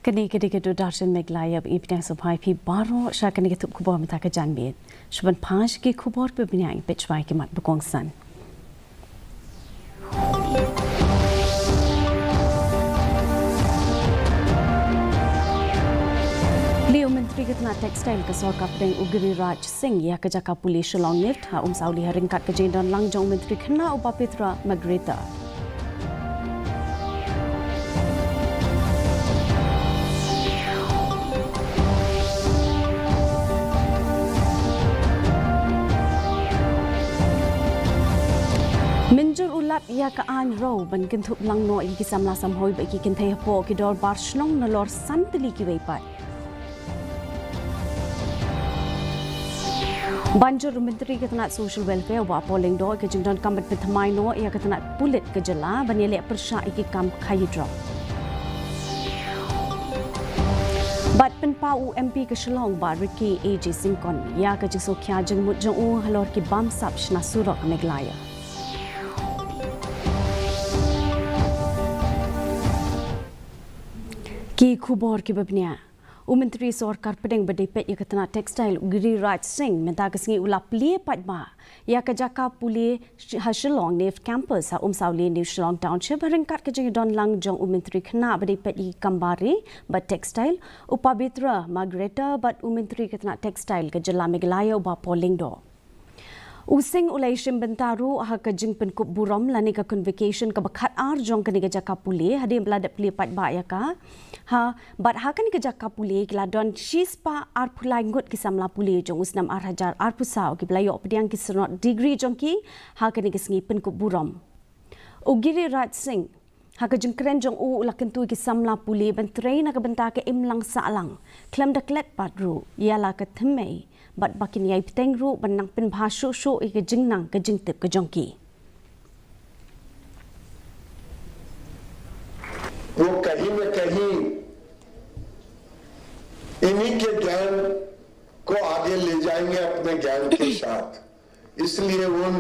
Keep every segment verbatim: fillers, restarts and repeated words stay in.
Kane ka dei ka Doordarshan Meghalaya, ba i pdiang sngewbha ïa phi baroh sha kane ka tup khubor mynta ka janmiet. Shuh ban phai sha ki khubor ba bniah, ngi peit shuwa ïa ki mat ba kongsan. Plie u Myntri ka tnat Textile ka sorkar pdeng u Giriraj Singh ïa ka jaka pule Shillong NIFT ha Umsawli ha ryngkat ka jingdon lang jong u Myntri Khynnah u Pabitra Margherita. Mynjur u lad ïa ka aiñ rew ban kynthup lang noh ïa ki samla samhoi bad ki kynthei hapoh ki dorbar shnong nalor san tylli kiwei pat. Ban jur u Myntri ka tnat Social Welfare u Bah Paul Lyngdoh ïa ka jingdonkam ban pynthymmai noh ïa ka tnat pulit ka jylla ban ïaleh pyrshah ïa ki kam khaïi drok. Bad pynpaw u M P ka Shillong Bah Ricky A J Syngkon ïa ka jingsngewkhia jingmut jong u halor ki bamsap shna surok ha Meghalaya. Ki khubor kiba bniah. U Myntri Sorkar Pdeng ba dei peit ïa ka tnat Textile u Giriraj Singh mynta ka sngi u la plie paidbah ïa ka jaka pule sh-, ha Shillong NIFT Campus ha Umsawli, New Shillong Township, ha ryngkat ka jingdon lang jong u Myntri Khynnah ba dei peit ïa ki kam bar ri bad Textile u Pabitra Margherita bad u Myntri ka tnat Textile ka jylla Meghalaya u Bah Paul Lyngdoh. U Singh u la ïashim bynta ruh ha ka jingpynkup burom lane ka convocation kaba khatar jong kane ka jaka pule hadien ba la dep plie paidbah ïa ka. Ha, bad ha kane ka jaka pule ki la don shispah arphew lai ngut ki samla pule jong u snem ar hajar arphew saw kiba la ïoh pdiang ki synod degree jong ki ha kane ka sngi pynkup burom. U Giriraj Singh ha ka jingkren jong u u la kyntu ïa ki samla pule ban trei na ka bynta ka imlang sahlang khlem da klet pat ruh ïa la ka thymmei bad ba kin ïai bteng ruh ban nang pynbha shuh shuh ïa ka jingnang ka jingtip ka jong ki. वो कहीं न कहीं इन्हीं के ज्ञान को आगे ले जाएंगे अपने ज्ञान के साथ। इसलिए उन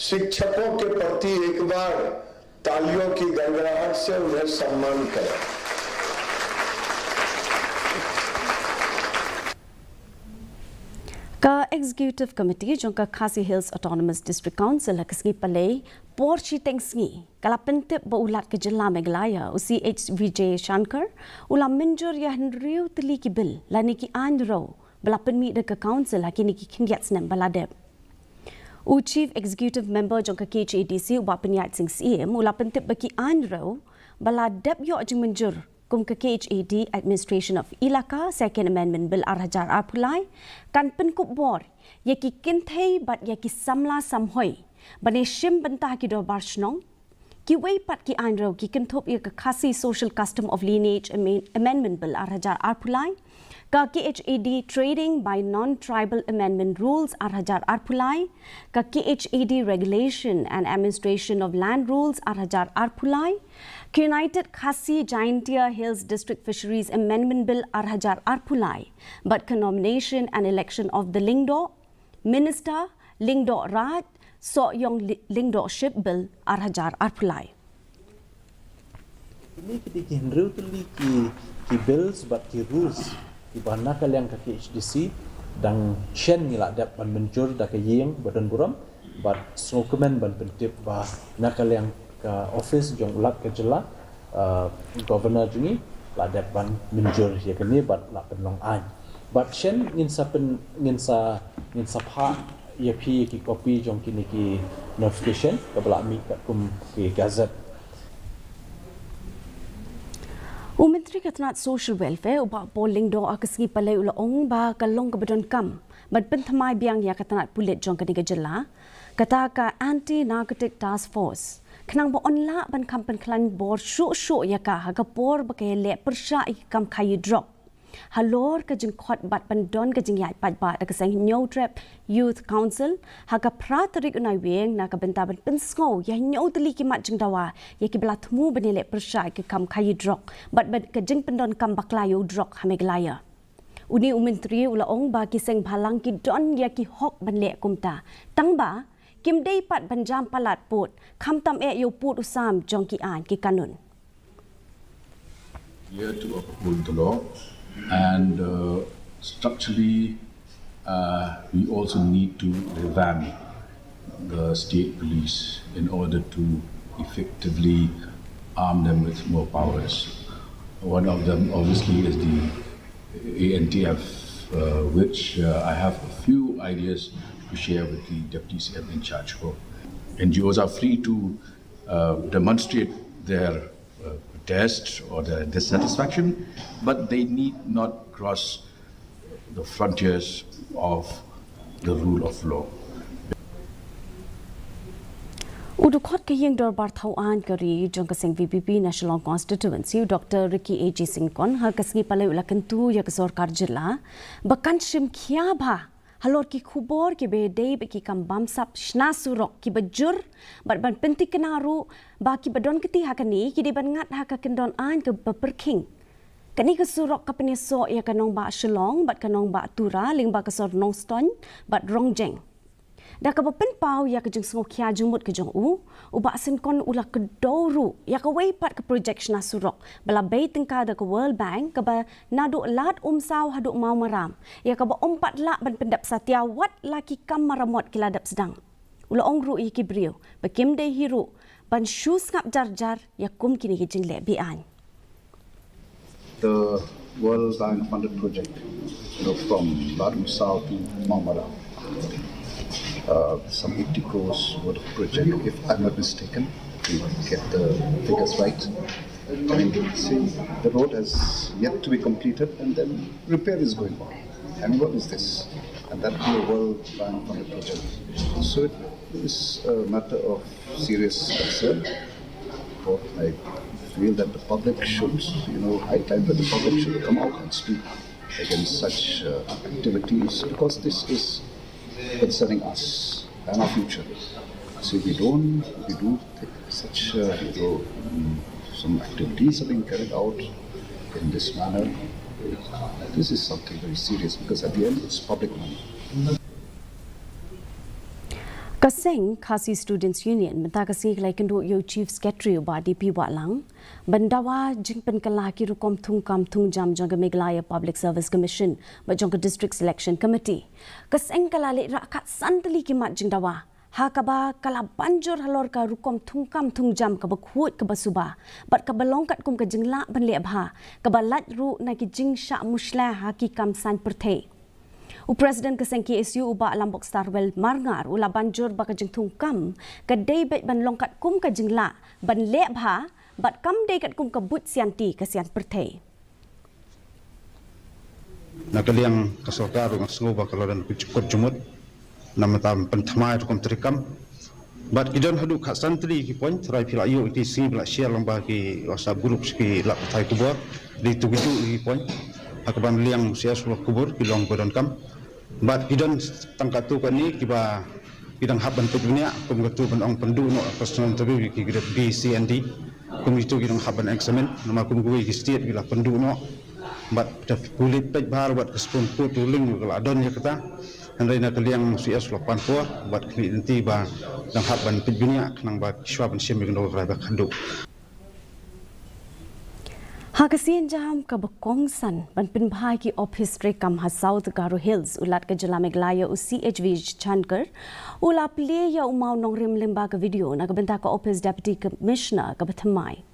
शिक्षकों के प्रति एक बार तालियों की गड़गड़ाहट से उन्हें सम्मान करें। Ka Executive Committee jong ka Khasi Hills Autonomous District Council ha ka sngi Palei por shiteng sngi ka la pyntip ba u Lat ka jylla Meghalaya u C H Vijayashankar u la mynjur ïa hynriew tylli ki bill lane ki aiñ rew ba la pynmih da ka Council ha kine ki khyndiat snem ba la dep. U Chief Executive Member jong ka K H A D C u Bah Pynïaid Singh Syiem u la pyntip ba ki aiñ rew ba la dep ïoh jingmynjur kum ka K H A D Administration of Elaka Second Amendment Bill ar hajar arphew lai kan pynkup bor ïa ki kynthei bad ïa ki samla samhoi ban ïashim bynta ha ki dorbar shnong. Kiwei pat ki aiñ rew ki kynthup ïa ka Khasi Social Custom of Lineage Amen-, Amendment Bill ar hajar arphew lai, ka K H A D Trading by Non-Tribal Amendment Rules ar hajar arphew lai, ka K H A D Regulation and Administration of Land Rules ar hajar arphew lai, ka United Khasi Jaintia Hills District Fisheries Amendment Bill ar hajar arphew lai, bad ka Nomination and Election of the Lyngdoh Minister Lyngdoh Raj Sohiong Li-, Lyngdohship Bill ar hajar arphew lai. Kine ki dei ki hynriew tylli ki, ki bills bad ki rules kiba na ka liang ka K H A D C dang shen ngi la dep ban mynjur da ka ïing ba don burom bad sngewkmen ban pyntip ba na ka liang ka office jong u Lat ka jylla, uh, Governor jong ngi la dep ban mynjur ïa kane bad la pynlong aiñ. Bad shen ngin sa pyn-, ngin sa, ngin sa phah ïa phi ïa ki copy jong kine ki notification kaba la mih katkum ki gazette. U Myntri ka tnat Social Welfare u Bah Paul Lyngdoh ha ka sngi Palei u la ong ba ka long kaba donkam ban pynthymmai biang ïa ka tnat pulit jong kane ka jylla, kata ka Anti Narcotic Task Force, khnang ba yn lah ban kham pynkhlaiñ bor shuh shuh ïa ka ha ka por ba ka ïaleh pyrshah ïa ki kam khaïi drok. Halor ka jingkhot bad ban don ka jingïaid paidbah da ka seng Hynñiewtrep Youth Council ha ka phra tarik u Naiwieng na ka bynta ban pynsngew ïa hynñiew tylli ki mat jingdawa ïa kiba la thmu ban ïaleh pyrshah ïa ki kam khaïi drok bad, bad ka jingpyndonkam bakla ïa u drok ha Meghalaya. Une u Myntri u la ong ba ki seng bhalang ki don ïa ki hok ban leh kumta, tangba kim dei pat ban jam palat pud, khamtam eh ïa u pud u sam jong ki aiñ ki kanun. Here to uphold the law, and uh, structurally, uh, we also need to revamp the state police in order to effectively arm them with more powers. One of them, obviously, is the A N T F, uh, which uh, I have a few ideas to share with the Deputy C M in charge for. N G Os are free to uh, demonstrate their uh, protest or their dissatisfaction, but they need not cross the frontiers of the rule of law. U dkhot ka ïing dorbar thaw aiñ ka ri jong ka seng V P P na Shillong Constituency, u Doctor Ricky A J Syngkon, ha ka sngi Palei u la kyntu ïa ka sorkar jylla ba kan shim khia bha halor ki khubor kiba dei bad ki kam bamsap shna surok kiba jur, bad ban pynthikna ruh ba kiba don kti ha kane ki dei ban ngat ha ka kyndon aiñ kaba pyrkhing. Kane ka surok ka pynïasoh ïa ka nongbah Shillong bad ka nongbah Tura lyngba ka sor Nongstoiñ bad Rongjeng. Da kaba pynpaw ïa ka jingsngewkhia jingmut ka jong u, u Bah Syngkon u la kdew ruh ïa kawei pat ka projek shna surok ba la bei tyngka da ka World Bank, kaba naduh Lad Umsaw haduh Mawmaram, ïa kaba ym pat lah ban pyndep satia wat la ki kam maramot ki la dep sdang. U la ong ruh ïa ki briew ba kim dei hi ruh ban shu sngap jar jar ïa kum kine ki jingleh be-aiñ. The World Bank funded project, you know, from Lad Umsaw to Mawmaram. Uh, some eighty crores worth of project, if I'm not mistaken, to get the figures right. I mean, see, the road has yet to be completed, and then repair is going on. And what is this? And that be a World Bank funded project. So it is a matter of serious concern. But I feel that the public should, you know, high time that the public should come out and speak against such uh, activities, because this is concerning us and our future. So if we don't, if we do th- such, uh, you know, mm, some activities are being carried out in this manner, this is something very serious, because at the end it's public money. Ka seng Khasi Students Union mynta ka sngi ka la ïakynduh ïa u Chief Secretary u Bah D P Wahlang ban dawa jingpynkylla ki rukom thungkam thungjam jong ka Meghalaya Public Service Commission bad jong ka District Selection Committee. Ka seng ka la leit rah kat san tylli ki mat jingdawa, ha kaba ka la ban jur halor ka rukom thungkam thungjam kaba khuid kaba suba bad kaba long katkum ka jinglah ban leh bha, kaba lait ruh na ki jingshah mushla ha ki kam saiñ pyrthei. U President ka seng K S U u Bah Lambok Starwell Marngar u la ban jur ba ka jingthungkam ka dei beit ban long katkum ka jinglah ban leh bha bad kam dei katkum ka buit sianti ka sian pyrthei. Na ka liang ka sorkar ruh nga sngew ba ka la don ka jingkut jingmut namar ban pynthymmai rukom treikam. Bad ki don haduh khatsan tylli ki point, trai phi la ïoh ïa ki sngi ba la share lyngba ki WhatsApp group sha ki lad pathai khubor. Dei tu ki juh ki point ha kaba na liang C S la khubor ki long ba donkam. Bad ki don tang katto katne kiba ki dang hap ban peit bniah, kum katu ban ong pynduh noh personal interview ïa ki grade B, C and D. Kum itu ki dang hap ban examine, namar kum kiwei ki state ki la pynduh noh. Bad da pule peit bha bad ka Supreme Court ruling ka la don ïa kata. Hynrei na ka liang C S la pan por bad kane lynti ba dang hap ban peit bniah khnang ba ki shuwa ban shim ïa ka nongrai ba khanduh. Ha ka sienjam kaba kongsan ban pynbha ki ophis treikam ha South Garo Hills, u Lat ka jylla Meghalaya u C H V Chankar u la plie ïa u maw nongrim lyngba ka video na ka bynta ka ophis Deputy Commissioner kaba thymmai.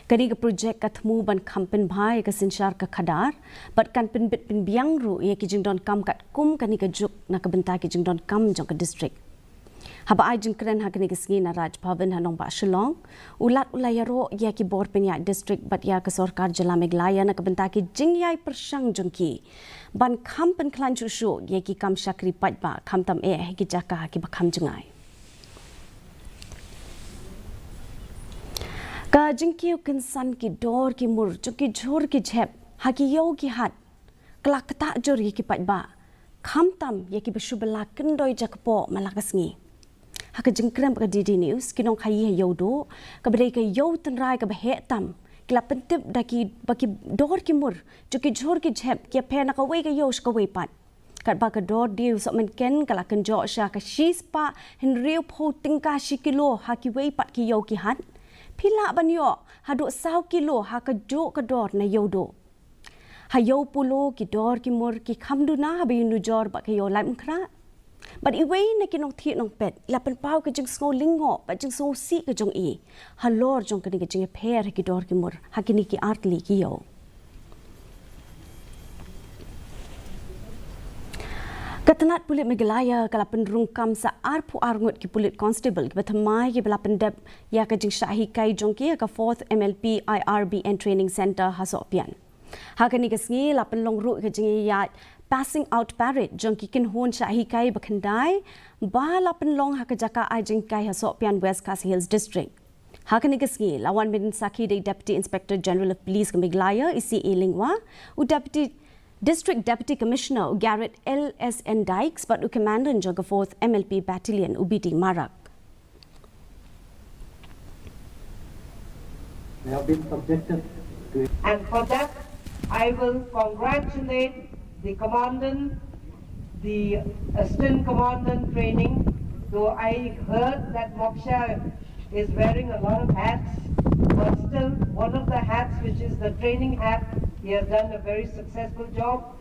Kane ka projek ka thmu ban kham pynbha ïa ka synshar ka khadar bad kan pynbit pynbiang ruh ïa ki jingdonkam katkum kane ka juk na ka bynta ki jingdonkam jong ka district. Haba ai jingkren ha kane ka sngi na Raj Bhavan ha nongbah Shillong, u Lat u la ïaroh ïa ki bor pynïaid district bad ïa ka sorkar jylla Meghalaya na ka bynta ki jingïai pyrshang jong ki ban kham pynkhlaiñ shuh shuh ïa ki kam shakri paidbah, khamtam eh ha ki jaka kiba kham jngai. Ka jingkiew kynsan ki dor ki mur jong ki jhur ki jhep ha ki ïew ki hat ka la ktah jur ïa ki paidbah, khamtam ïa kiba shu bylla kyndoi jakpoh man la ka sngi. Ha ka jingkren bad ka D D News, ki nongkhaii ha Ïewduh, kaba dei ka ïew tynrai kaba heh tam, ki la pyntip da ki ba ki dor ki mur jong ki jhur ki jhep ki ïapher na kawei ka ïew sha kawei pat. Katba ka dor diew sohmynken ka la kynjoh sha ka shispah hynriewphew tyngka shi kilo ha kiwei pat ki ïew ki hat, Phi lah ban ïoh haduh saw kilo ha kajuh ka dor na ïew duh. Ha ïew polo ki dor ki mur ki kham duna haba ïanujor bad ka ïew laipngkhrah. Bad iwei na ki nongthie nongpet i la pynpaw ka jingsngew lyngngoh bad jingsngewsih ka jong i halor jong kane ka jingïapher ha ki dor ki mur ha kine ki artylli ki ïew. Ka tnat pulit Meghalaya ka la pynrung kam sa arphew ar ngut ki pulit constable kiba thymmai kiba la pyndep ïa ka jingshah hikai jong ki ha ka fourth M L P I R B N Training Centre ha Sohpian. Ha kane ka sngi la pynlong ruh ka jingïaid passing out parade jong ki kynhun shah hikai ba khyndai ba la pynlong ha ka jaka ai jinghikai ha Sohpian, West Khasi Hills District. Ha kane ka sngi la wan ban sakhi da i Deputy Inspector General of Police ka Meghalaya, i C A Lyngwa, u Deputy District Deputy Commissioner u Garrett L S N Dykes bad u Commandant jong ka fourth M L P Battalion u B D Marak. They have been subjected to it. And for that, I will congratulate the commandant, the assistant commandant training, though I heard that Moksha is wearing a lot of hats, but still one of the hats, which is the training hat, he has done a very successful job.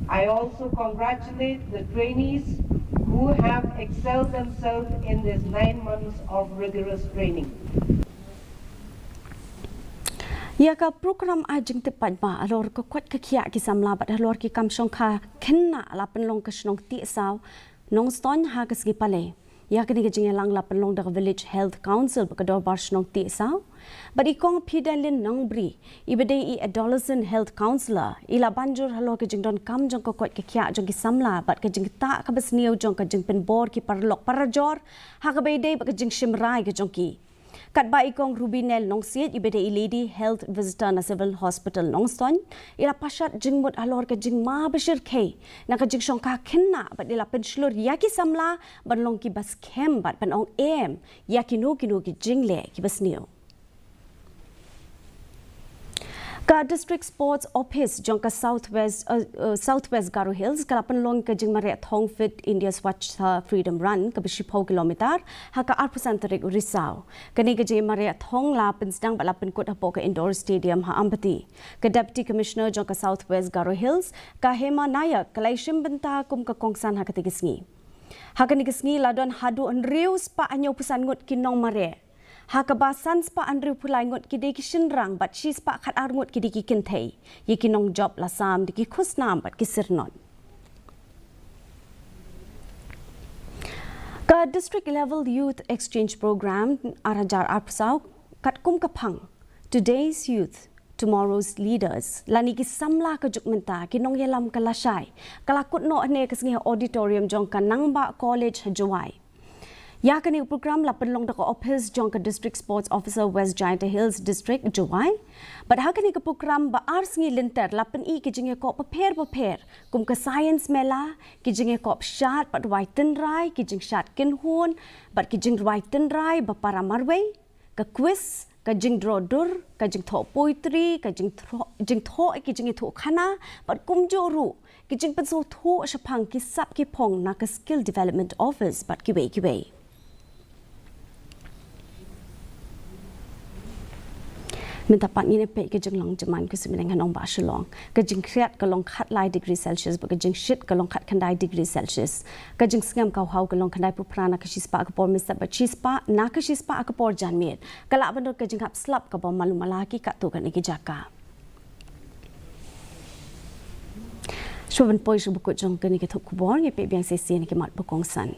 I also congratulate the trainees who have excelled themselves in this nine months of rigorous training. Ïa ka program ai jingtip paidbah halor ka koit ka khiah ki samla bad halor ki kam shongkha khynnah la pynlong ka shnong Tiehsaw, Nongstoiñ ha ka sngi Palei. Ïa kane ka jingïalang la pynlong da ka Village Health Council bad ka Dorbar Shnong Tiehsaw. Bad i Kong Pidalin Nongbri, iba dei i Adolescent Health Counsellor, i la ban jur halor ka jingdonkam jong ka koit ka khiah jong ki samla bad ka jingktah kaba sniew jong ka jingpynbor ki paralok parajor ha kaba ïadei bad ka jingshim rai ka jong ki. Katba i Kong Rubinel Nongsiej, iba dei i Lady Health Visitor na Civil Hospital Nongstoiñ, i la pashat jingmut halor ka jingma ba shyrkhei na ka jingshongkha khynnah bad i la pynshlur ïa ki samla ban long kiba skhem bad ban ong em ïa kino kino ki jingleh kiba sniew. Ka District Sports Office jong ka South West, uh, uh, South West Garo Hills ka la pynlong ka jingmareh thong Fit India Swachhata Freedom Run kaba shiphew kilometer ha ka arphew san tarik u Risaw. Kane ka jingmareh thong la pynsdang bad la pynkut hapoh ka Indoor Stadium ha Ampati. Ka Deputy Commissioner jong ka South West Garo Hills, ka Hema Nayak, ka la ïashim bynta kum ka kongsan ha kata ka sngi. Ha kane ka sngi la don haduh hynriew spah hynñiew phew san ngut ki nongmareh. Ha kaba san spah hynriew phew lai ngut ki dei ki shynrang bad shi spah khat ar ngut ki dei ki kynthei. Ïa ki nongjop la sam da ki khusnam bad ki syrnod. Ka District Level Youth Exchange Program ar hajar arphew saw, katkum ka phang Today's Youth, Tomorrow's Leaders, lane ki samla ka juk mynta, ki nongïalam ka lashai, ka la kut noh hynne ka sngi ha auditorium jong ka Nangbah College ha Jowai. Ïa kane ka program la pynlong da ka office jong ka District Sports Officer, West Jaintia Hills District, Jowai. Bad ha kane ka program ba ar sngi lynter la pyni ki jingïakop bapher bapher kum ka Science Mela, ki jingïakop shad bad rwai tynrai, ki jingshad kynhun bad ki jingrwai tynrai ba para marwei, ka quiz, ka jingdro dur, ka jingthoh poetry, ka jingthoh, jingthoh ki jingïathuhkhana bad kumjuh ruh ki jingpynsngewthuh shaphang ki sap ki phong na ka Skill Development Office bad kiwei kiwei. Mynta pat ngin ïa peit ka jinglong jingman ka suiñbneng ha nongbah Shillong. Ka jingkhriat ka long khatlai degree Celsius bad ka jingshit ka long khatkhyndai degree Celsius. Ka jingsngem kawhaw ka long khyndaiphew phra na ka shispah ka por mynstep bad shispah na ka shispah ka por janmiet. Ka lah ban don ka jinghap slap kaba malu mala ha ki katto katne ki jaka. Shuwa ban poi sha ba kut jong kane ka thup khubor, ngi peit biang shisien ki mat ba kongsan.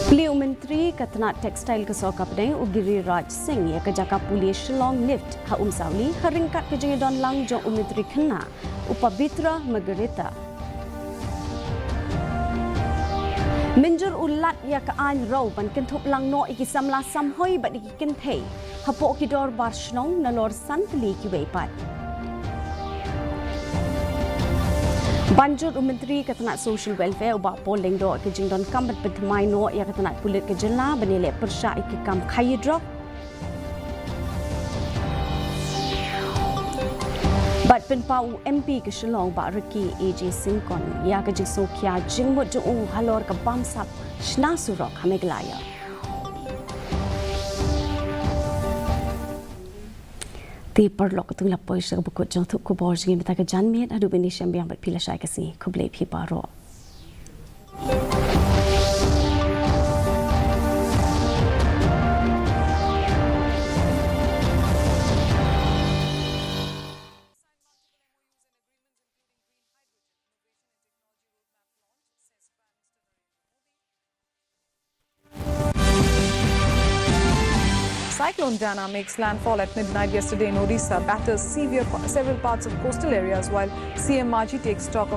Plie u Myntri ka tnat Textile ka Sorkar Pdeng u Giriraj Singh ïa ka jaka pule Shillong Lift ha Umsawli ha ryngkat ka jingïadon lang jong u Myntri Khynnah u Pabitra Margherita. Mynjur u lad ïa ka aiñ rew ban kynthup lang noh ïa ki samla samhoi bad ïa ki kynthei hapoh ki dorbar shnong nalor san tylli kiwei pat. Ban jur u Myntri ka tnat Social Welfare u Bah Paul Lyngdoh ïa ka jingdonkam ban pynthymmai noh ïa ka tnat pulit ka jylla ban ïaleh pyrshah ïa ki kam khaii drok. Bad pynpaw u M P ka Shillong Bah Ricky A J Syngkon ïa ka jingsngewkhia jingmut jong u halor ka bamsap shna surok ha Meghalaya. Te paralok, to ngin la poi sha kaba kut jong ka khubor jong ngi mynta ka janmiet. Haduh ban ïashem biang bad phi lashai ka sngi, khublei phi baroh. Cyclone Dana makes landfall at midnight yesterday in Odisha, batters severe, several parts of coastal areas, while C M Majhi takes stock of